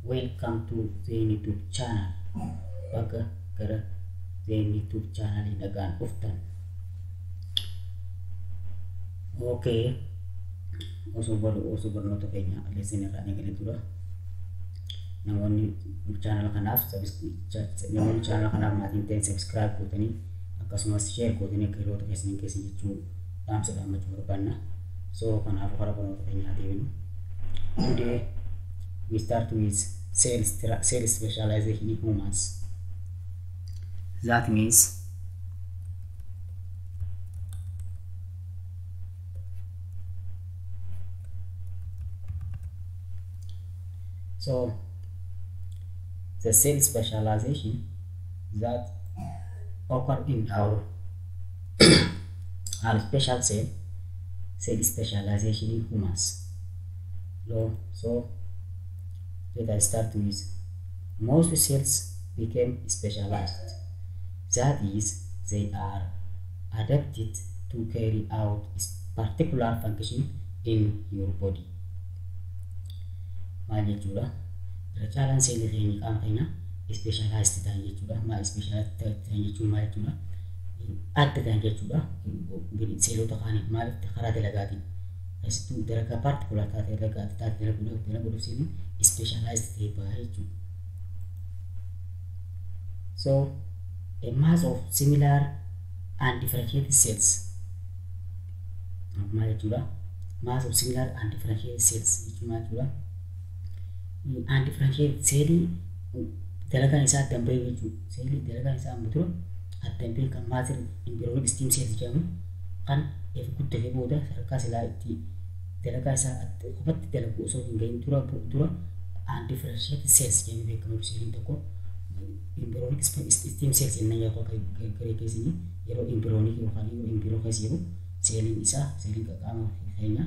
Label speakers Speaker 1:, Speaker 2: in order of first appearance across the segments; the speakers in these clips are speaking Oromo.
Speaker 1: Welcome to the YouTube channel. Baga gara the YouTube channel nagaan dhuftan. Okay. Osoo barnoota keenya lesson irraa eegalee dura namoonni channel kanaaf maatiin ta'an subscribe gootanii akkasumas share gootanii akka hiriyoota keessanii keessan jechuu dhaamsa dhaammachuu barbaanna. So kanaafuu karaa barnoota keenyaa deebinu. Today we start with cell specialization in humans. That means so the cell specialization that occur in our our special cell specialization in humans. So let us start with most cells became specialized. That is, they are adapted to carry out a particular function in your body. Maal jechuudha? Irra caalaan seelii keenya qaama keenya specialized ta'an jechuudha. Maal specialized ta'an jechuun maal jechuudha? Adda ta'an jechuudha. Seelota kaaniif maaliif karaa dalagaatiin keessattuu dalagaa particular taate dalaguudhaaf seeliin specialized ta'e baha jechuudha. So a mass of similar and differentiated cells. Maal jechuudha? Mass of similar and differentiated cells jechuun maal jechuudha? Undifferentiated seelii dalagaan isaa adda hin bahin jechuudha. Seelii dalagaan isaa amma dura adda hin bahin kan mass embryonic stem cells jedhamu kan if guddatee booda sadarkaa silaa itti dalagaa isaa qofatti dalagu osoo hin gahin dura undifferentiated cells jedhamee beekamu. Seeliin tokko embryonic stem cells jennaan yeroo garee keessanii yeroo embryonic yookaan yeroo embryo keessa jiru seeliin isaa seeliin qaama keenya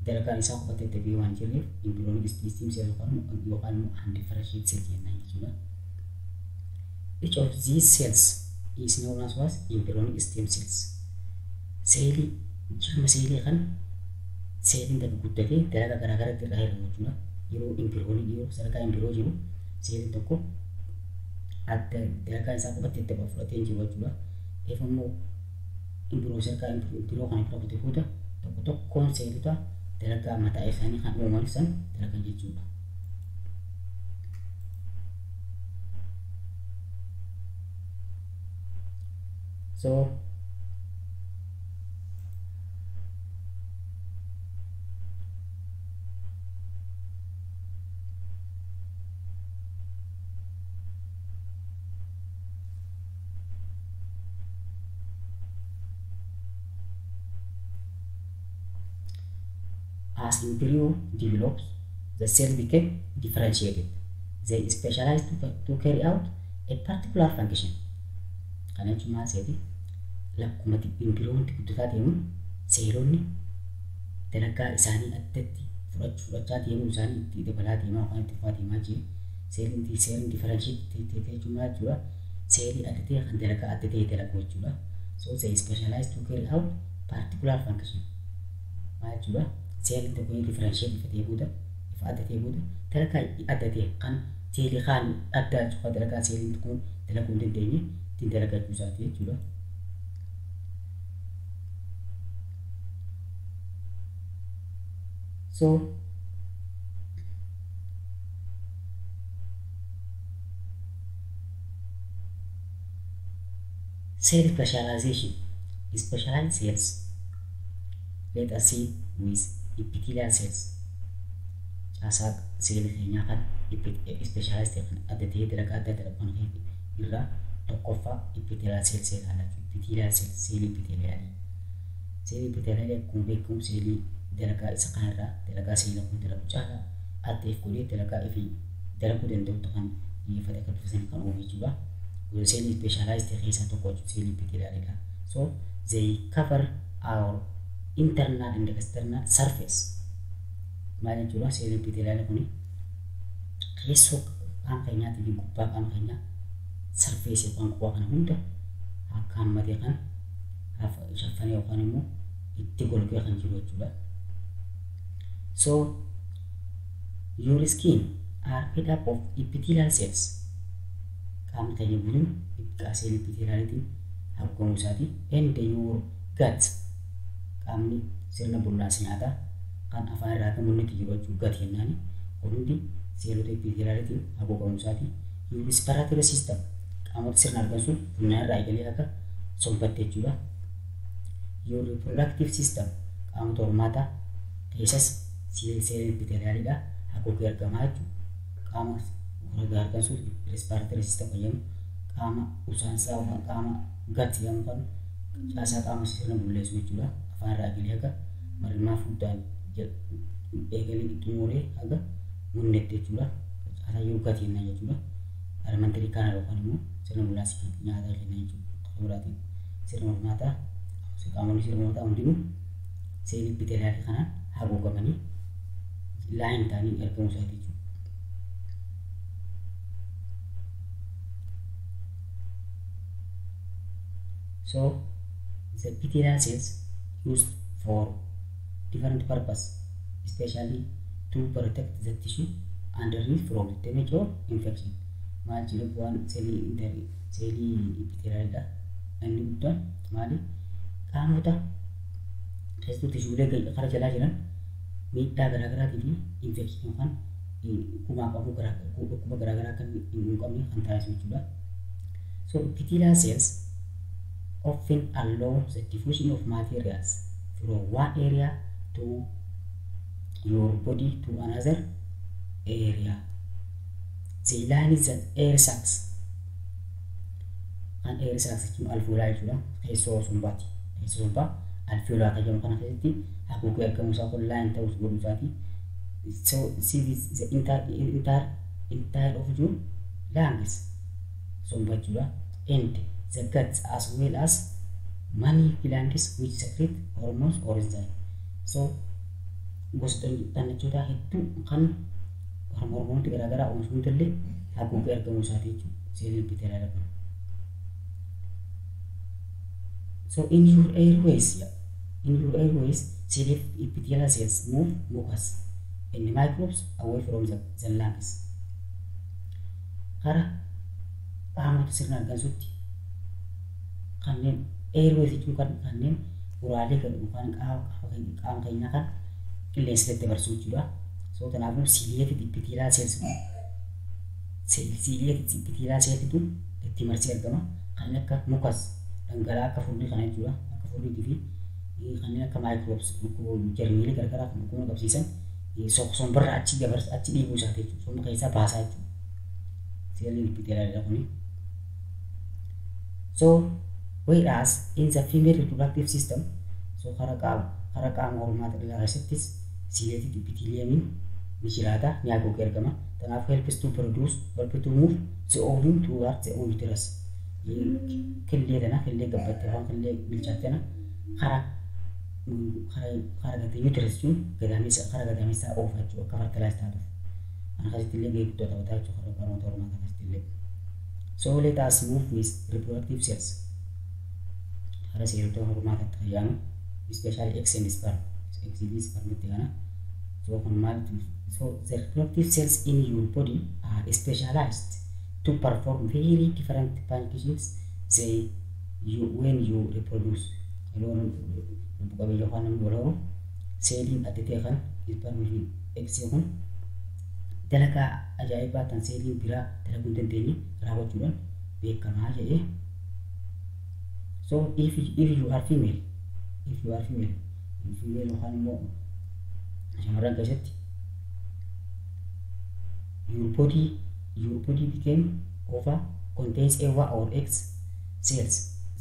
Speaker 1: dalagaan isaa qofatti adda bahee waan jirreef embryonic stem cells yookaan immoo undifferentiated cells jennaan jechuudha. Each of these cells is known as what? Embryonic stem cells. Seelii jirma seelii kan seeliin takka guddatee dalagaa garaagaraatti irraa hiramu jechuudha. Yeroo embryonic yeroo sadarkaa embryo jiru seeliin tokko adda dalagaan isaa qofatti adda fudhatee hin jiru jechuudha. If immoo embryo sadarkaa embryo kana bira kutee booda tokko tokkoon seelota dalagaa mataa isaanii kan uuman san dalagan jechuudha. So as embryo develops, the cells become differentiated. They specialize to carry out a particular function. Kana jechuun maal seeti? Lakkuma embryoon guddataa deemuun seelonni dalagaa isaanii addatti fudhachaa deemuu isaanii itti dabalaa deemaa yookaan itti fufaa deemaa jiru. Seeliin differentiated jechuun maal jechuudha? Seelii adda ta'e kan dalagaa adda ta'e dalagu jechuudha. So they specialize to carry out particular function. Maal jechuudha? Seeliin tokko differentiate ifa ta'ee booda ifa adda ta'ee booda dalagaa adda ta'e kan seelii kaan adda jechuudha. Dalagaa seeliin kun dalaguu hin dandeenye ittiin dalagachuu isaati jechuudha. So cell specialization. Specialized cells. Let us see with epithelial cells. Caasaa seelii keenyaa kan specialized ta'e kan adda ta'ee dalagaa adda dalagu kan irraa tokkoffaa epithelial cells ilaalla. Epithelial cells seelii epithelialii. Seelii epithelialii akkuma beekamu seelii dalagaa isa kanarraa dalagaa seelii kun dalagu caalaa adda if godhee dalagaa ifii dalaguu danda'u kan xiyyeeffate akka bifa kan uumu jechuudha. Gosa seelii specialized ta'e keessaa tokko jechuudha seelii epithelialidha. So they cover our internal and external surface. Maal jechuudha seelii epithelialii kun keessoo qaama keenyaatii fi gubbaa qaama keenyaa surface yookaan gubbaa kana hunda akka hammatee kan shaffanee yookaan immoo itti golgee kan jiru jechuudha. So your skin are made up of epithelial cells. Qaamni keenya guutuun seelii epithelialitiin haguugamuu isaati. And your gut, qaamni sirna bullaa'insa nyaataa kan afaan irraa kan mul'atu jiru jechuudha. Gut jennaani hundi seelota epithelialitiin haguugamuu isaati. Your respiratory system, qaamota sirna argansuun funyaan irraa eegalee akka sombatte jechuudha. Your reproductive system, qaamota hormaataa keessas seelii epithelialidha haguugee argamaa jechuudha. Qaama argansuu respiratory system fayyadamu, qaama usaansaa yookaan qaama gut jedhamu kan caasaa qaama sirna bulleessu jechuudha. Afaan irraa eegalee haga marrimaa fuddaan eegalee xumuree haga munneetti jechuudha. Caasaa yoo gut jennaan jechuudha. Alimentary canal yookaan immoo sirna bullaa'insa nyaataa jennaan jechuudha. Biraatiin sirna hormaataa, qaamonni sirna hormaataa hundinuu seelii epithelialii kanaan haguugamanii line ta'anii argamuu isaati jechuudha. So the epithelial cells used for different purpose, especially to protect the tissue underneath from the damage or infection. Maal jedhu bu'aan seelii epithelialidha. Inni guddaan maali? Qaamota keessattuu tishuulee kara jalaa jiran miidhaa garaagaraatii fi infection yookaan dhukkuba qabuu dhukkuba garaagaraa kan hin qabne kan taasisu jechuudha. So epithelial cells often allow the diffusion of materials from one area to your body to another area. They line the air sacs. Kan air sacs jechuun alveolaa jechuudha. Keessoo sombaati. Keessoo sombaa alveolaa kan jedhamu kana keessatti haguugee argamuu isaa kun line ta'us godhuu isaati. So see this the entire of your lungs somba jechuudha. And the guts as well as many glands which secrete hormones or enzymes. So gosa xannachoota hedduu kan hormoonota garaagaraa oomishuun illee haguugee argamuu isaati jechuudha. Seeliin epithelial kun. So in your airways, yeah, in your airways, ciliated epithelial cells move mucus and microbes away from the lungs. Kara qaamota sirna argansuutti kanneen airways jechuun kan kanneen uraalee kan yookaan qaama keenyaa kan qilleensa daddabarsu jechuudha. So kanaafuu ciliated epithelial cellsitu itti marsee argama. Kanneen akka mucus, dhangala'aa akka furrii kana jechuudha. Akka furriitii fi kanneen akka microbes, jarmiilee garaagaraa kan dhukkuba qabsiisan sombarra achi dabarsa, achi dhiibuu isaati jechuudha. Somba keessaa baasaa jechuudha. Seeliin epithelialidha kuni. So whereas in the female reproductive system, so karaa qaama hormaata dhalaa keessattis ciliated epitheliumiin ni jiraata, ni haguugee argama. Kanaaf helps to produce, help to move the ovum towards the uterus. Killee tana, killee gabbatte yookaan killee bilchaatte tana karaa gatee uterus jechuun gadameessa, karaa gadameessaa oofa jechuudha akka fertilize taatuuf. Kana keessatti illee gahee guddaa taphataa jechuudha karaa qaamota hormaataa keessatti illee. So let us move with reproductive cells. Karaa seelota hormaataatti fayyadamu, especially X and sperm. X fi spermitti kana. So kun maal? So the reproductive cells in your body are specialized to perform very different functions they you when you reproduce. Yeroo lubbu qabeeyyii yookaan namni wal horu seeliin adda ta'e kan spermii fi X kun dalagaa ajaa'ibaa tan seeliin biraa dalaguu hin dandeenye raawwachuudhaan beekamaa jedhee. So if you are female, if you are female, female yookaan immoo shamarran keessatti, your body became ova contains ova or egg cells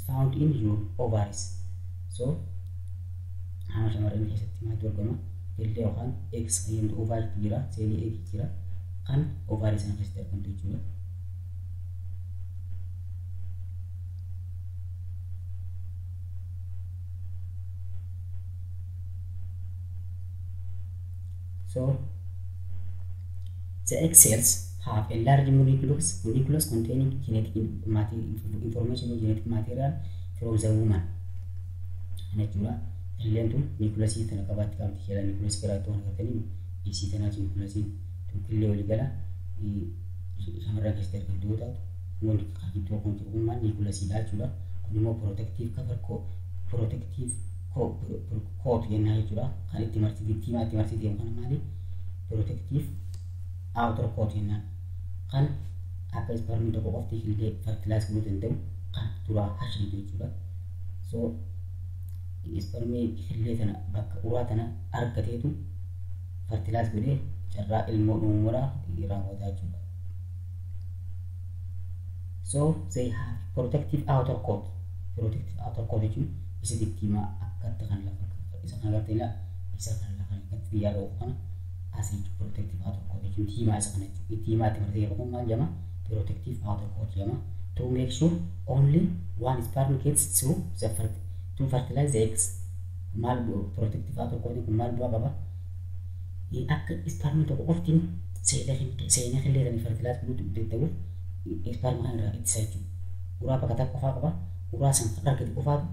Speaker 1: found in your ovaries. So qaama shamarran keessatti maaltu argama? Killee yookaan eggs kan jedhamtu ovary jira, seelii egg jira kan ovary sana keessatti argamtu jechuudha. So the egg cells have a large nucleus containing genetic information or genetic material from the woman. Kana jechuudha. Illeen tun nucleusii tana qabaatti qabdi jedha. Nucleusii garaa itti waan agartanii isii tanaati nucleusiin tun killee walii gala Shamarran keessatti argamtu yoo taatu, wanti gidduu kun jiru kun maal nucleusiidha jechuudha. Kun immoo protective cover, protective coat jennaa jechuudha. Kan itti marsii diimaa itti marsii deemu kana maali? Protective outer coat jennaan. Kan akka ispermii tokko qofti illee fertilize godhuu danda'u kan duraa hashiitu jechuudha. So ispermii illee tana bakka uraa tana argateetu fertilize godhee carraa ilmoo uumuudhaa raawwataa jechuudha. So they have protective outer coat. Protective outer coat jechuun isa diddiimaa akkatti kan lafa isa kana agartee isa kana lafa akkatti biyyaa qabu kana asii protective outer coat jechuun diimaa isa kana jechuudha. Diimaa itti marsee yeroo kun maal jedhama? Protective outer coat jedhama. To make sure only one sperm gets through the to fertilize the eggs. Maal protective outer coat kun maal bu'aa qaba? Akka ispermii tokko qoftiin seenee qilleensaan fertilize godhuu danda'uuf ispermii kana irraa ittisa jechuudha. Uraa bakka takka qofaa qaba. Uraa san argate qofaatu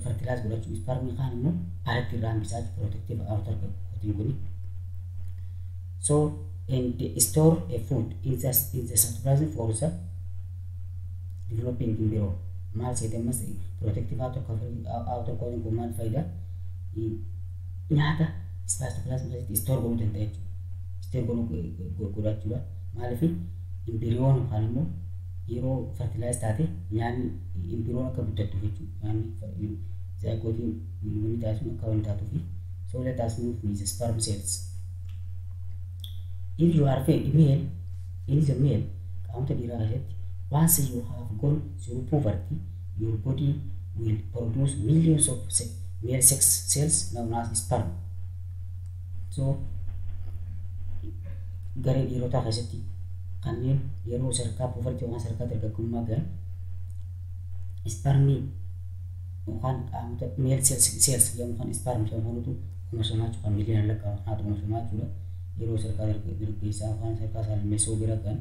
Speaker 1: fertilize godhachuu ispermii kaan immoo alatti irraa hambisaa jechuudha protective outer coatiin kuni. So and store a food in the cytoplasm for the developing embryo. Maal seete ammas protective outer coating kun maal faayidaa? Nyaata cytoplasm keessatti store godhuu danda'a jechuudha. Store godhuu godhachuudha. Maaliif embryoon yookaan immoo yeroo fertilize taate nyaanni embryoon akka guddattuuf jechuudha. Nyaanni zygoteiin wanni taasisu akka wanni taatuufi. So let us move with the sperm cells. If you are male, in the male, qaamota dhiiraa keessatti, once you have gone through puberty, your body will produce millions of male sex cells known as sperm. So, garee dhiirotaa keessatti kanneen yeroo sadarkaa puberty yookaan sadarkaa dargaggummaa gahan spermii yookaan qaamota male cells jedhamu kan sperm jedhamutu oomishamaa jechuudha. Kan miliyoonaan lakkaa'amu kanaatu oomishamaa jechuudha. Yeroo sadarkaa dargaggeessaa yookaan sadarkaa saalmeessoo bira gahan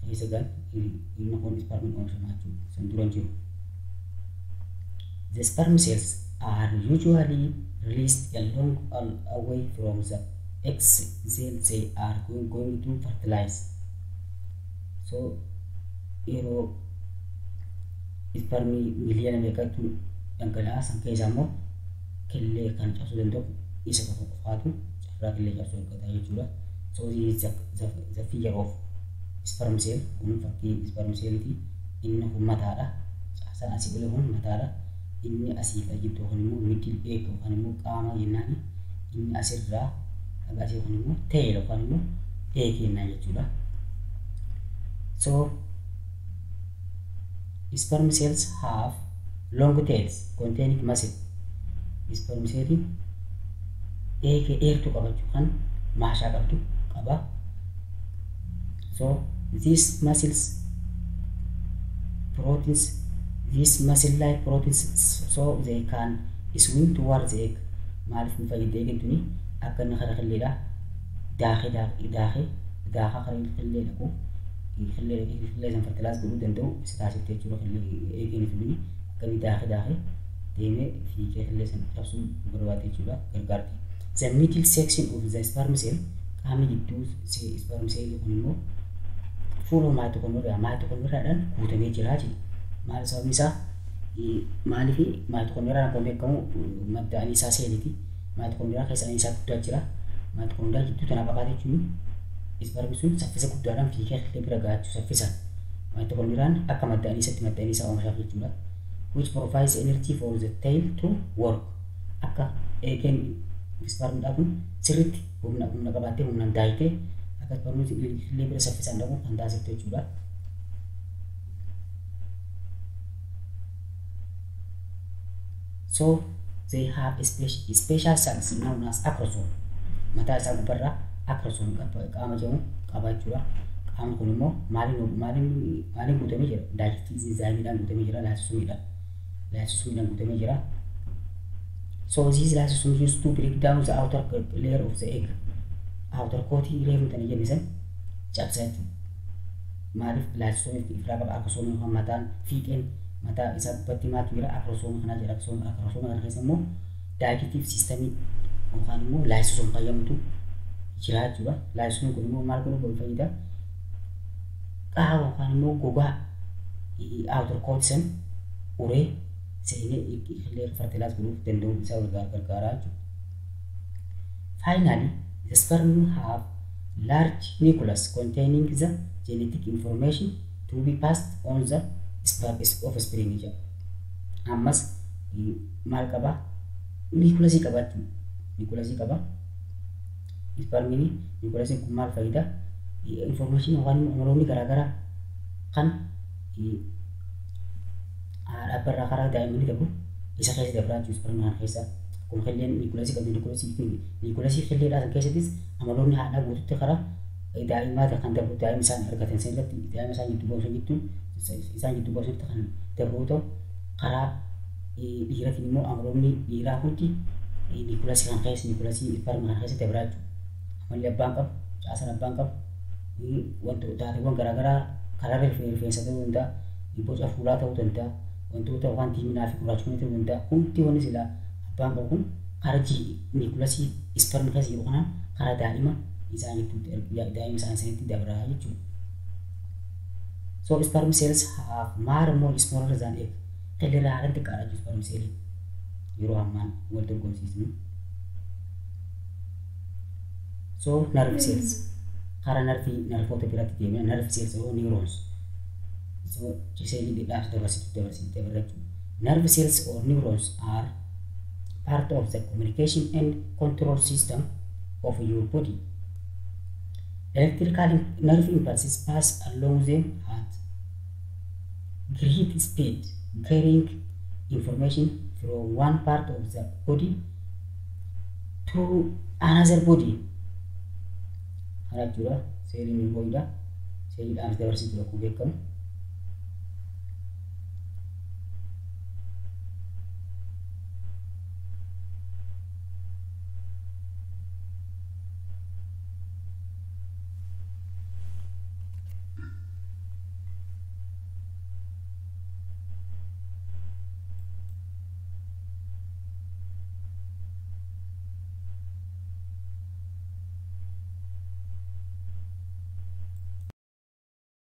Speaker 1: keessa gahan inni kun spermiin oomishamaa jechuudha. San dura hin jiru. The sperm cells are usually released along away from the egg cell they are going to fertilize. So yeroo spermii miliyoona meeqatu dhangala'aa san keessaa immoo killee kan cabsuu danda'u isa tokko qofaatu carraa killee cabsuu argata jechuudha. So this is the figure of sperm cell. Kun fakkii sperm celliti. Inni kun mataadha. Caasaan asii olee kun mataadha. Inni asii fi jirtu kun immoo middle egg yookaan immoo qaama jennaani. Inni asirraa haga asii kun immoo tail yookaan immoo egg jennaan jechuudha. So sperm cells have long tails containing muscle. Sperm celliin eegee dheertuu qabachuu kan maashaa qabdu qaba. So these muscles proteins, these muscle like proteins, so they can swim towards the egg. Maaliif nu fayyadde eegeen tuni akka inni kara qilleedha daakee daakee daakaa kara qillee dhaqu qillee qillee san fertilize godhuu danda'u isa taasifte jechuudha. Qillee eegeen tuni akka inni daakee daakee deemee fiigee qillee san cabsuu barbaade jechuudha gargaarti. The middle section of the sperm cell, qaamni gidduu sperm cell kun immoo fuula mitochondriaadhaan guutamee jira jedhe. Maal sababni isaa? Maaliif mitochondriaan akkuma beekamu madda anniisaa seeliiti. Mitochondriaa keessa anniisaa guddaa jira. Mitochondriaa gidduu tana qabaate jechuun ispermi sun saffisa guddaadhaan fiigee qillee bira gahachuu saffisaan. Mitochondriaan akka madda anniisaatti madda anniisaa oomishaaf jechuudha. Which provides energy for the tail to work. Akka eegeen ispermiidhaa kun sirriitti humna qabaattee humnaan daayitee akka ispermiin qillee bira saffisaan dhaqu kan taasiftu jechuudha. So they have a special cells known as acrosome. Mataa isaa gubbarraa acrosome qaama jedhamu qaba jechuudha. Qaamni kun immoo maaliin guutamee jira? Digestive enzymiidhaan guutamee jira, lysosomiidhaan. Lysosomiidhaan guutamee jira. So these lysosomes used to break down the outer layer of the egg. Outer coating reefu tani jenne san cabsa jechuudha. Maaliif lysosomii ifraa qaba acrosomii yookaan mataan fiixeen mataa isaa gubbatti maaltu jira? Acrosomii kanaa jira. Acrosomii kana keessa immoo digestive systemii yookaan immoo lysosome fayyadamutu jira jechuudha. Lysosomiin kun immoo maal godhuuf fayyada? Qaama yookaan immoo gogaa outer coat san uree seenee killee fertilize godhuuf danda'u isaa gargaaraa jechuudha. Finally, the sperm have large nucleus containing the genetic information to be passed on the offspring jedha. Ammas maal qaba? Nucleusii qaba jechuudha. Nucleusii qaba. Spermiin nucleusiin kun maal fayyada? Information yookaan amaloonni garaagaraa kan haadha abbaarraa karaa daa'immanii dabru isa keessa dabraa jechuudha spermii kana keessa. Akkuma killeen nucleusii qabdu, nucleusii killeedhaa san keessattis amaloonni haadhaa guututti karaa daa'imaa kan dabru, daa'ima isaan argatan san irratti, daa'ima isaan jidduu ba'u jechuun isaan jidduu ba'u kan dabru ta'u, karaa dhiiratiin immoo amaloonni dhiiraa hundi nucleusii kana keessa, nucleusii spermii kana keessa dabraa jechuudha. Amalli abbaan qabu, caasaan abbaan qabu, wantoota taateewwan garaagaraa karaa rifeensa ta'uu danda'a, boca fuulaa ta'uu danda'a, wantoota waan diiminaa fi gurraachummaa ta'uu danda'a. Hundi wanni silaa abbaan qabu kun karaa nucleusii spermii keessa jiru kanaan karaa daa'ima isaan gidduutti, daa'ima isaan sanitti dabraa jechuudha. So sperm cells have more more smaller than egg. Qillirraa haalaan xiqqaadha jechuudha sperm cell yeroo ammaan wal dorgomsiisnu. So nerve cells, karaa narvii narvoota biratti deemee, nerve cells or neurons. So seelii dhaabsa dabarsitu dabarsitu dabarra jechuudha. Nerve cells or neurons are part of the communication and control system of your body. Electrical nerve impulses pass along them at great speed, carrying information from one part of the body to another body. Kana jechuudha seeliin neuroidha. Seelii dhaamsa dabarsitu akkuma beekamu.